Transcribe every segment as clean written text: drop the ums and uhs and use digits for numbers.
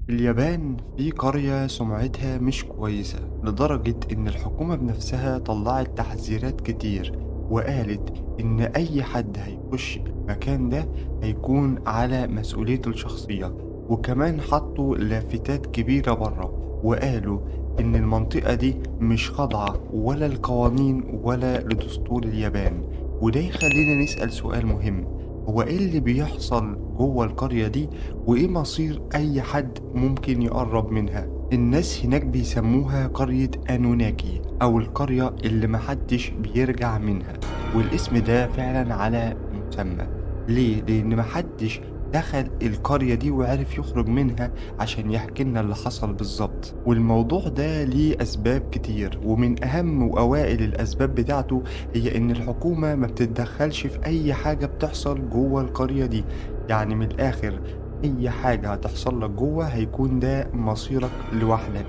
في اليابان في قرية سمعتها مش كويسة لدرجة إن الحكومة بنفسها طلعت تحذيرات كتير، وقالت إن أي حد هيخش المكان ده هيكون على مسؤوليته الشخصية. وكمان حطوا لافتات كبيرة برا وقالوا إن المنطقة دي مش خاضعة ولا لقوانين ولا لدستور اليابان. وده يخلينا نسأل سؤال مهم: هو إيه اللي بيحصل جوه القرية دي؟ وإيه مصير أي حد ممكن يقرب منها؟ الناس هناك بيسموها قرية أنوناكي، أو القرية اللي محدش بيرجع منها، والاسم ده فعلا على مسمى. ليه؟ لأن محدش دخل القرية دي وعرف يخرج منها عشان يحكي لنا اللي حصل بالظبط. والموضوع ده ليه أسباب كتير، ومن أهم وأوائل الأسباب بتاعته هي إن الحكومة ما بتتدخلش في أي حاجة بتحصل جوه القرية دي. يعني من الآخر أي حاجة هتحصل لك جوه هيكون ده مصيرك لوحدك.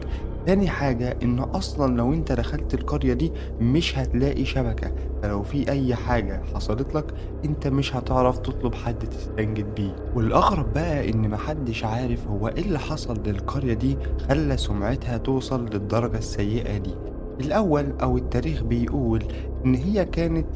تاني حاجة إن أصلا لو أنت دخلت القرية دي مش هتلاقي شبكة، فلو في أي حاجة حصلت لك أنت مش هتعرف تطلب حد تستنجد بيه. والأغرب بقى إن محدش عارف هو إيه اللي حصل للقرية دي خلى سمعتها توصل للدرجة السيئة دي. الأول أو التاريخ بيقول إن هي كانت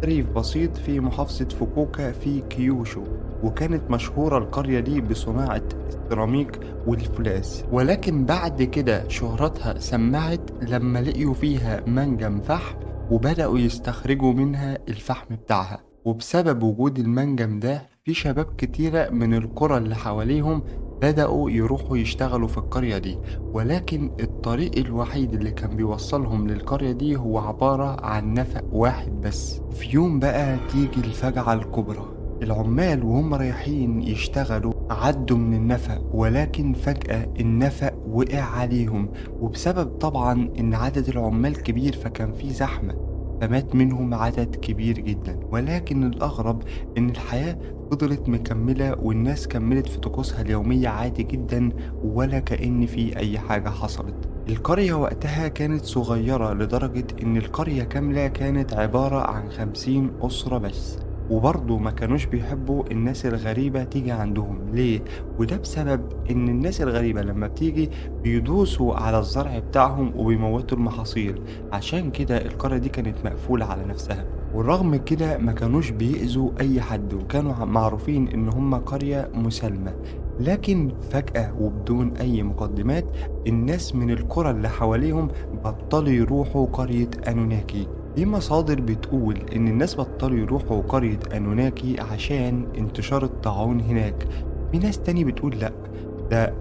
ريف بسيط في محافظة فوكوكا في كيوشو، وكانت مشهورة القرية دي بصناعة السيراميك والفولاذ. ولكن بعد كده شهرتها سمعت لما لقيوا فيها منجم فحم وبدأوا يستخرجوا منها الفحم بتاعها. وبسبب وجود المنجم ده في شباب كتيرة من القرى اللي حواليهم بدأوا يروحوا يشتغلوا في القرية دي، ولكن الطريق الوحيد اللي كان بيوصلهم للقرية دي هو عبارة عن نفق واحد بس. في يوم بقى تيجي الفجعة الكبرى، العمال وهم رايحين يشتغلوا عدوا من النفق، ولكن فجأة النفق وقع عليهم. وبسبب طبعا ان عدد العمال كبير فكان في زحمة، فمات منهم عدد كبير جدا. ولكن الأغرب إن الحياة فضلت مكملة والناس كملت في طقوسها اليومية عادي جدا، ولا كأن في أي حاجة حصلت. القرية وقتها كانت صغيرة لدرجة إن القرية كاملة كانت عبارة عن 50 أسرة بس، وبرضه ما كانوش بيحبوا الناس الغريبة تيجي عندهم. ليه؟ وده بسبب إن الناس الغريبة لما بتيجي بيدوسوا على الزرع بتاعهم وبيموتوا المحاصيل، عشان كده القرية دي كانت مقفولة على نفسها. والرغم كده ما كانوش بيأذوا أي حد، وكانوا معروفين إن هم قرية مسالمة. لكن فجأة وبدون أي مقدمات الناس من القرى اللي حواليهم بطلوا يروحوا قرية أنوناكي. في مصادر بتقول إن الناس بطلوا يروحوا قرية أنوناكي عشان انتشار الطاعون هناك. في ناس تاني بتقول لأ، ده